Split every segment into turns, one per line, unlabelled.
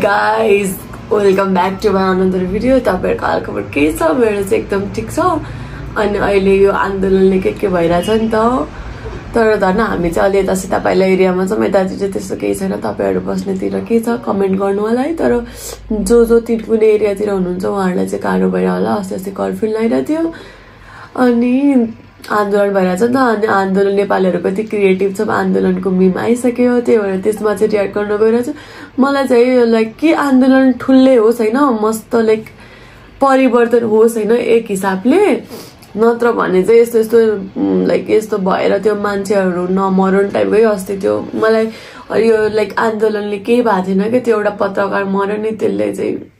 guys, welcome back to my another video. तपाईहरुको हालखबर के छ? मेरो चाहिँ एकदम ठीक छ। अनि अहिले यो आन्दोलनले के भइराछ नि त। तर धन हामी चाहिँ अलि यता सीता पाइला एरियामा छौं। यतातिर चाहिँ त्यस्तो केही छैन। तपाईहरु बस्नेतिर के छ कमेन्ट गर्नु होला है। तर जो कुनै एरियातिर हुनुहुन्छ उहाँहरुलाई चाहिँ गाह्रो भइरा होला। अस्ति कर्फ्यू लगाइरा थियो अनि आन्दोलन भइराछ नि त। अनि आन्दोलन नेपालीहरुको कति क्रिएटिभ छ। आन्दोलनको मिम आइसक्यो, त्यही भएर त्यसमा चाहिँ रियाक्ट गर्न गइरहेछ। मलाई चाहिँ लाइक के आन्दोलन ठुल्ले होस् हैन, मस्त लाइक परिवर्तन होस् हैन एक हिसाबले, नत्र भने चाहिँ यस्तो लाइक यस्तो भएर त्यो मान्छेहरु नमरुन् टाइपकै। अस्ति त्यो मलाई यो लाइक आन्दोलनले केही भएको थिएन के, त्यो एउटा पत्रकार मर्यो नि, त्यसले चाहिँ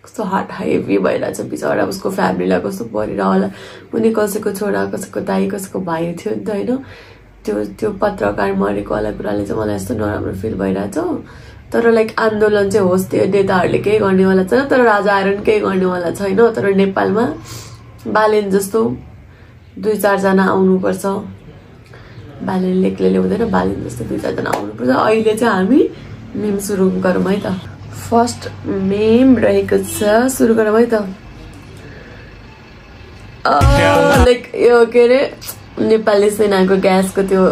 कस्तो हार्ट हेभी भइरहेछ। बिचरा उसको फ्यामिलीलाई कस्तो परिरह होला। उनी कसैको छोरा, कसैको दाइ, कसैको भाइ थियो नि त हैन। त्यो पत्रकार मरेको वाला कुराले चाहिँ मलाई यस्तो नराम्रो फिल भइरहेछ। तर लाइक आन्दोलन चाहिँ होस्, त्यो नेताहरूले केही गर्नेवाला छैन, तर राजा आएर केही गर्नेवाला छैन। तर नेपालमा बालेन जस्तो 2-4 जना आउनुपर्छ। बालेनले एक्लै ल्याउँदैन, बालेन जस्तो 2-4 जना आउनुपर्छ। अहिले चाहिँ हामी मिम सुरु गरौँ है त। फर्स्ट मेम रहेको छ, सुरु गरौँ है त। लाइक यो के अरे नेपाली सेनाको ग्यासको त्यो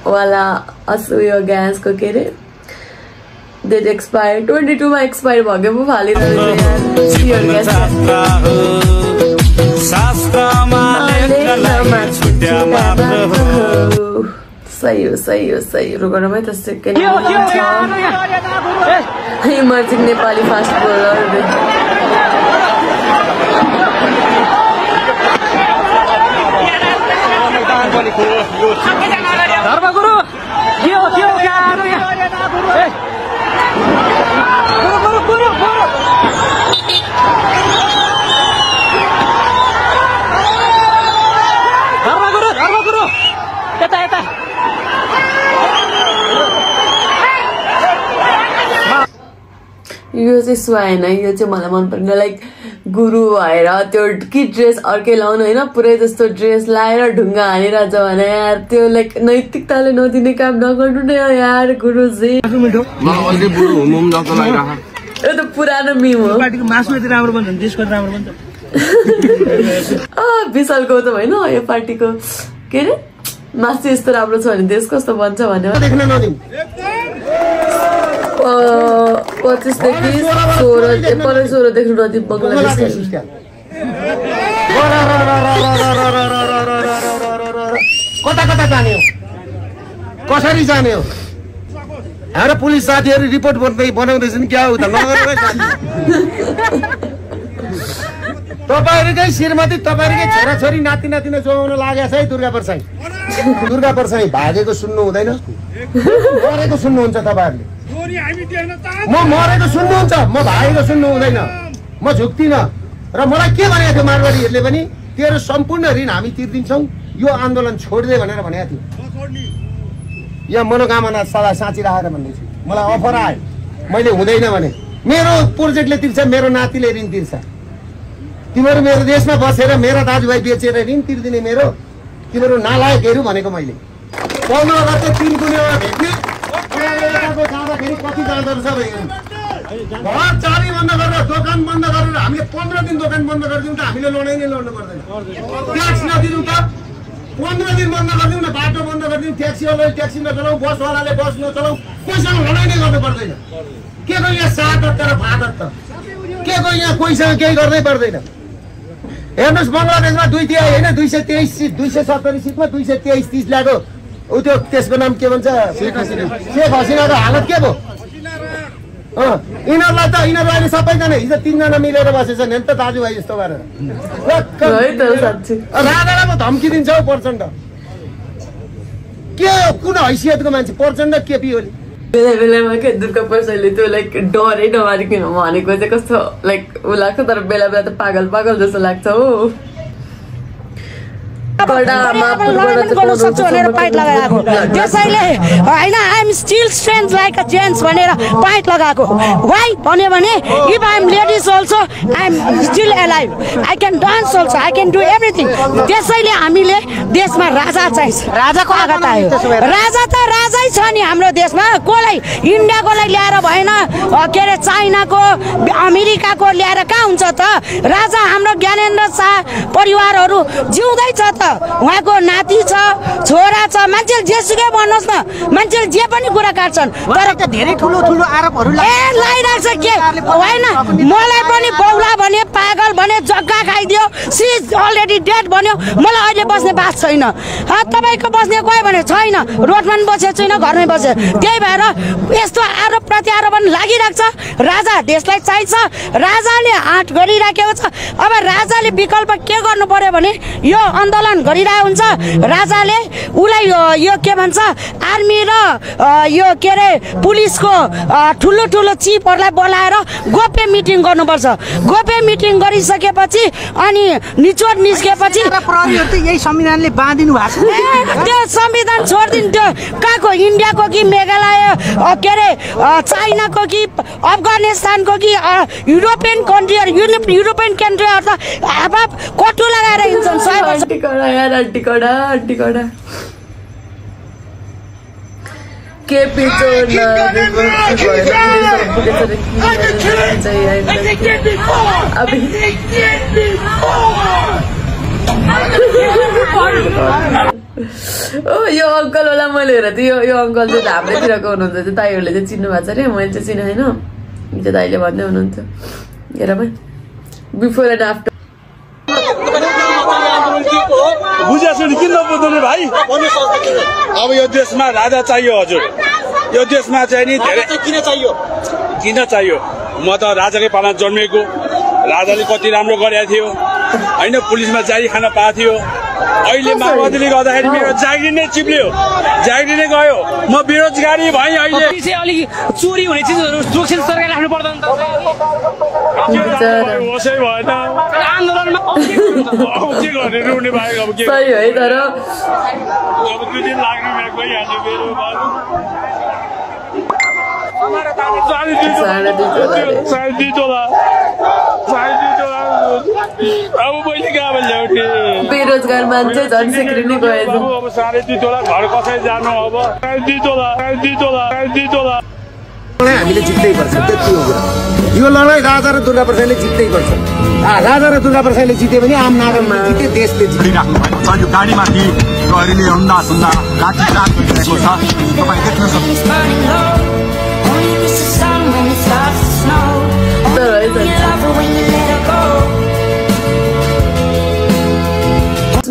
वाला उयो ग्यासको के अरे डेट एक्सपायर 22 मा एक्सपायर भयो पो फालिरहेछ यार। ग्यास सही हो गरौँ है त। Second emerging Nepali fast bowler यो चाहिँ सुहाएन। यो चाहिँ मलाई मन पर्दैन। लाइक गुरु भएर त्यो कि ड्रेस अर्कै लाउनु हैन, पुरै जस्तो ड्रेस लाएर ढुङ्गा हानिरहेछ भने यार त्यो लाइक नैतिकताले नदिने काम नगर्नु न यार गुरुजी। यो त पुरानो मिम हो। पार्टीको मासु यति राम्रो बन्छ, देशको राम्रो बन्छ। विशाल गौतम हैन, यो पार्टीको के अरे मासु यस्तो राम्रो छ भने देश कस्तो बन्छ भन्ने। देख्न नदिऊ 25 देखि 16 देखि नदिऊ बङ्गलादेश।
कता जाने हो, कसरी जाने हो? हाम्रो पुलिस साथीहरु रिपोर्ट बनाउँदैछन् क्या हो त? तपाईहरुकै श्रीमती, तपाईहरुकै छोराछोरी, नाति नातिना जोगाउन लागेको छ है। दुर्गा पर्साई भागेको सुन्नु हुँदैन, मरेको सुन्नुहुन्छ तपाईहरुले। म मरेको सुन्नुहुन्छ, म भागेको सुन्नु हुँदैन। म झुक्दिन। र मलाई के भनेको थियो मारवाडीहरुले पनि, तेरो सम्पूर्ण ऋण हामी तिर्दिन्छौं, यो आन्दोलन छोड्दे भनेर भनेको थियो। यहाँ मनोकामना सदा साँची राखेर भन्दै छु। मलाई अफर आयो, मैले हुँदैन भने मेरो प्रोजेक्टले तिर्छ, मेरो नातिले ऋण तिर्छ। तिमीहरू मेरो देशमा बसेर मेरा दाजुभाइ बेचेर ऋण तिर्दिने मेरो तिमीहरू नालायकहरू भनेको मैले। 15 गते 3 गुणेमा भेट्ने जाँदाखेरि कति जाँदो रहेछ। घर चाबी बन्द गरेर, दोकान बन्द गरेर हामीले 15 दिन दोकान बन्द गरिदिउँ त हामीले लडाइँ नै लड्नु पर्दैन। ट्याक्स नदिउँ त 15 दिन बन्द गरिदिउँ न, बाटो बन्द गरिदिउँ, ट्याक्सीवालाले ट्याक्सी नचलाउँ, बसवालाले बस नचलाउँ, कोहीसँग लडाइँ नै गर्नु पर्दैन। के को यहाँ सादत र फादत त, के को यहाँ कोहीसँग केही गर्नै पर्दैन। हेर्नुहोस् बङ्गलादेशमा 2 होइन 223 सिट, 270 सिटमा 223-30 ल्याएको उ त्यो त्यसको नाम के भन्छ, शेख हसिनाको हालत के भयो? यिनीहरूलाई त यिनीहरू अहिले सबैजना हिजो 3 जना मिलेर बसेछन् नि त दाजुभाइ जस्तो गरेर। राजालाई म धम्की दिन्छ हौ प्रचण्ड। के कुन हैसियतको मान्छे प्रचण्ड केपी ओली?
बेला के दुर्गा प्रसादले त्यो लाइक डरै नमारिकन भनेको चाहिँ कस्तो लाइक उ लाग्छ। तर बेला त पागल जस्तो लाग्छ हो।
गर्नु सक्छु भनेर पाइट लगाएको त्यसैले होइन I am still strength like a gents भनेर पाइट लगाएको वाइ भन्यो भने if I am ladies also I am still alive I can dance also I can do everything त्यसैले हामीले देशमा राजा चाहिन्छ राजाको आगत आयो राजा त राजै छ नि हाम्रो देशमा कसलाई इन्डियाकोलाई ल्याएर भएन के अरे चाइनाको अमेरिकाको ल्याएर कहाँ हुन्छ त राजा हाम्रो ज्ञानेन्द्र शाह परिवारहरू जिउँदैछ त उहाँको नाति छ छोरा छ मान्छेले जेसुकै भन्नुहोस् न मान्छेले जे पनि कुरा काट्छन् तर
धेरै ठुलो ठुलो आरोपहरू
लागिरहेको छ के होइन मलाई पनि बौला भने पागल भने जग्गा खाइदियो सी इज अलरेडी डेड भन्यो मलाई अहिले बस्ने बास छैन तपाईँको बस्ने गयो भने छैन रोडमा पनि बसेको छैन घरमै बसे त्यही भएर यस्तो आरोप प्रत्यारोपण लागिरहेको छ राजा देशलाई चाहिन्छ राजाले आँट गरिराखेको छ अब राजाले विकल्प के गर्नु पर्यो भने यो आन्दोलन गरिरहेको हुन्छ राजाले उसलाई यो के भन्छ आर्मी र यो के अरे पुलिसको ठुलो ठुलो चिफहरूलाई बोलाएर गोप्य मिटिङ गर्नुपर्छ गोप्य मिटिङ गरिसकेपछि अनि निचोड निस्केपछि
यही संविधानले बाँधिनु भएको छ
त्यो संविधान छोडिदिनु त्यो कहाँको इन्डियाको कि मेघालय के अरे चाइनाको कि अफगानिस्तानको कि युरोपियन कन्ट्रीहरू युरोपियन कन्ट्रीहरू त अब कटु लगाएर हिँड्छन्
यो अङ्कल होला मैले हेर यो अङ्कल चाहिँ हाम्रैतिरको हुनुहुन्छ त्यो दाईहरूले चाहिँ चिन्नु भएको छ अरे मैले चाहिँ चिने होइन त्यो दाईले भन्दै हुनुहुन्छ हेर बिफोर एन्ड आफ्टर
बुझेछु किन नबुझ्नु भाइ अब यो देशमा राजा चाहियो हजुर यो देशमा चाहिँ नि धेरै किन चाहियो म त राजाकै पालामा जन्मेको राजाले कति राम्रो गरेको थियो होइन पुलिसमा जागिर खान पाएको थियो अहिले माओवादीले गर्दाखेरि मेरो जागिर नै चिप्लियो जागिर नै गयो म बेरोजगारी भएँ अहिले
अलिक चोरी हुने चिजहरू सुरक्षित सरकारले राख्नु पर्दैन
होसै भएन
आन्दोलनमा
के गर्ने रुने बाहेक अब के
सही है तर
अब 2 दिन लाग्ने मेरो गइहाल्यो मेरो
बेरोजगार मान्छे झन् सिक्रिने गएछ
अब 2.5 तोला घर कसै जानु अब 2.5 तोला
हामीले जित्दै पर्छ त्यति हो कुरा यो लडाई राजा र दुर्गा प्रसादले जित्दै पर्छ राजा र दुर्गा प्रसादले जित्यो भने आम नागरिकले जित्यो देशले जितिराख्नु भएको छ यो गाडीमाथि गहरीले हुँदा सुन्दा लाठी चार्ज गरिरहेको छ तपाईँ देख्न सक्नुहुन्छ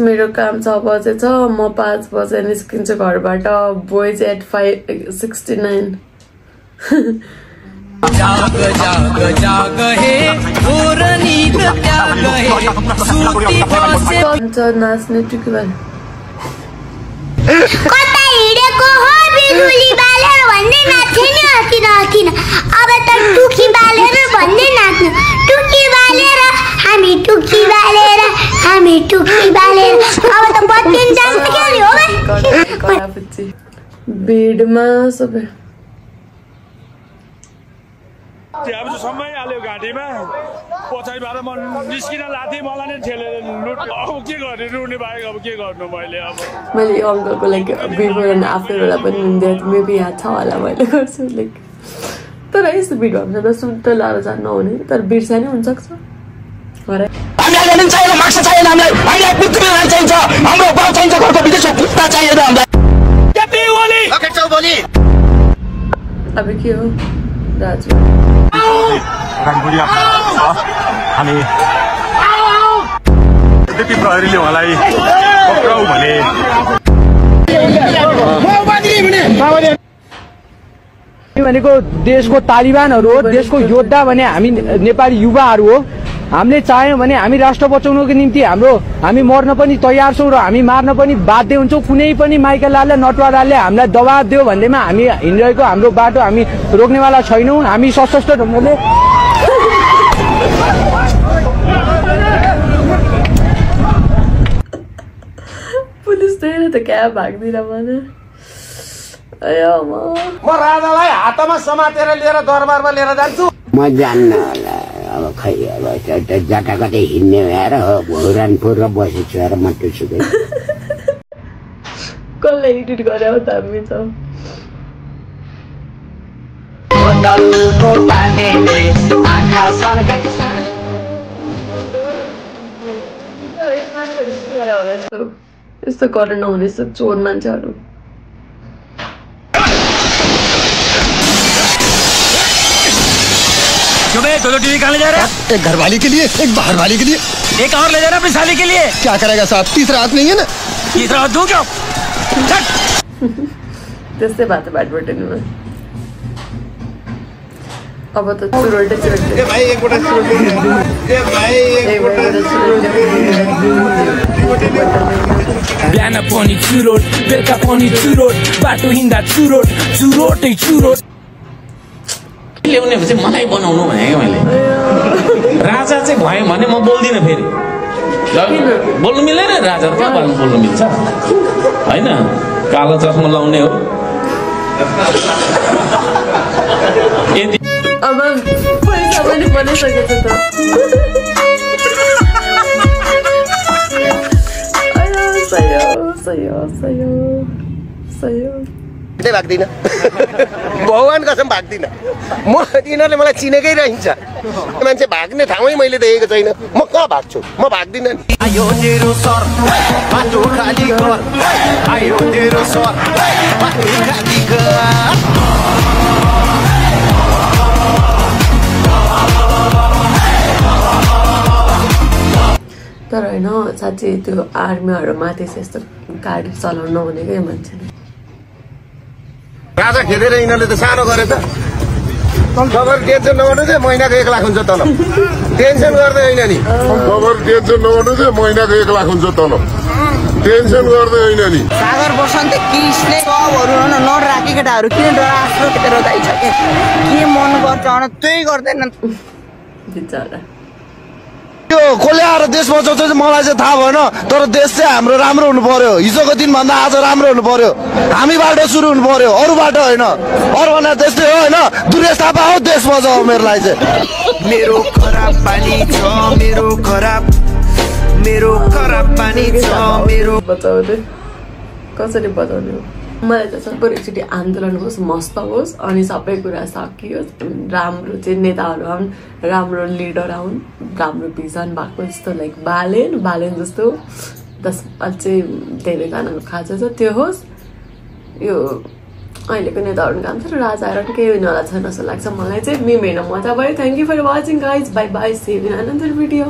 मेरो काम 6 बजे छ म 5 बजे निस्किन्छु घरबाट बोइज एट 5:69
जाग जाग जाग हे और नींद त्याग हे सूती बसे
नाच्ने टुकीबाल
कता हिडेको हो बिजुली बालेर भन्दै नाच्ने नि हकिन अब त टुकी बालेर भन्दै नाच्नु टुकी बालेर हामी टुकी बालेर अब त बत्तिन जान्छ के हो
भिडमा सबै
अब समय आल्यो घाँटीमा पछाडिबाट म निस्किन लाथेँ मलाई नै ठेलेर लुट अब के गर्ने रुने बाहेक अब के गर्नु मैले
यो अङ्कलको लाइक बिफोर एन्ड आफ्टर होला पनि मेबी यहाँ छ होला मैले गर्छु लाइक तर यस्तो भिड हुन्छ त सुट लाएर जानु नहुने तर बिर्सा नै हुनसक्छ अब के हो राजु
हामी त्यति प्रहरीले उहाँलाई पक्राउ भने
भनेको देशको तालिबानहरू हो देशको योद्धा भने हामी नेपाली युवाहरू हो हामीले चाह्यौँ भने हामी राष्ट्र बचाउनको निम्ति हामी मर्न पनि तयार छौँ र हामी मार्न पनि बाध्य हुन्छौँ कुनै पनि माइका लालले नटवारले हामीलाई दबाब दियो भन्दैमा हामी हिँडिरहेको हाम्रो बाटो हामी रोक्नेवाला छैनौँ हामी सशस्त्र ढङ्गले
त क्या भाग्दिन भने
म राजालाई हातमा समातेर लिएर दरबारमा लिएर जान्छु।
म जान्न होला अब खै अब जताकतै हिँड्ने भएर भुरानपुर र बसेछु र म टुसुकै
कसले एडिट गर्यो त हामी त यस्तो गर्न नहुनेछ चोर मान्छेहरू।
दो टीवी कहाँ ले जा रहा है?
एक घरवाली के लिए, एक बाहर वाली के लिए,
एक और ले जा रहा अपनी साली के लिए।
क्या करेगा साहब? तीसरा हाथ नहीं है ना?
तीसरा हाथ दूं क्या?
त्यस्तै भएको थियो एडभर्टाइजमेन्टमा। अब त चुरोटे
ए भाइ एकवटा चुरोटे ए भाइ एकवटा
बिहान पनि चुरोट बेलुका पनि चुरोट बाटो हिँड्दा चुरोट चुरोटै चुरोट ल्याउने भएपछि मलाई बनाउनु भनेको मैले राजा चाहिँ भयो भने म बोल्दिनँ फेरि बोल्नु मिल्दैन राजा कहाँ बोल्नु मिल्छ होइन कालो चस्मा लाउने हो
अब पैसा पनि बनिसकेको छ त सही हो
भाग्दिन भगवान कसम भाग्दिन म। यिनीहरूले मलाई चिनेकै रहन्छ मान्छे भाग्ने ठाउँै मैले देखेको छैन। म कहाँ भाग्छु? म भाग्दिन नि।
आयो तेरो सर बाटो खाली कर आयो तेरो सर बाटो खाली कर।
तर होइन साँच्चै त्यो आर्मीहरूमाथि चाहिँ यस्तो गाडी चलाउनु नहुनेकै मान्छेले
राजा खेदेर यिनीहरूले त सानो गरे त। खबर टेन्सन नगर्नु चाहिँ महिनाको 1 लाख हुन्छ तल। टेन्सन गर्दै होइन नि।
खबर टेन्सन नगर्नु चाहिँ महिनाको 1 लाख हुन्छ तल। टेन्सन गर्दै होइन नि।
सागर बसन्त किसले सबहरू नोट राखी केटाहरू किन डरास्रो केटा रोदाइसके के मन गर्छ त्यही गर्दैन
बिचरा।
यो कसले आएर देश बचाउँछ चाहिँ मलाई चाहिँ थाहा भएन। तर देश चाहिँ हाम्रो राम्रो हुनु पर्यो। हिजोको दिनभन्दा आज राम्रो हुनु पर्यो। हामीबाट सुरु हुनु पर्यो, अरूबाट होइन। अरू भन्दा त्यस्तै हो होइन। दुर्गेश थापा हो देश बचाऊ मेरो लागि चाहिँ।
मेरो खराब पानी छ मेरो खराब पानी छ मेरो
बचाउने कसरी बचाउने हो? मलाई त सबै एकचोटि आन्दोलन होस् मस्त होस् अनि सबै कुरा सकियोस् राम्रो चाहिँ नेताहरू आउन् राम्रो लिडर आउन् राम्रो भिजन भएको जस्तो लाइक बालेन जस्तो 10 अझै धेरैजनाको खाँचो छ त्यो होस्। यो अहिलेको नेताहरू काम छ र राजा आएर पनि केही हुनेवाला छैन जस्तो लाग्छ मलाई चाहिँ। मिम हेर्न मजा भयो। Thank you for watching guys. Bye bye. See you in another video.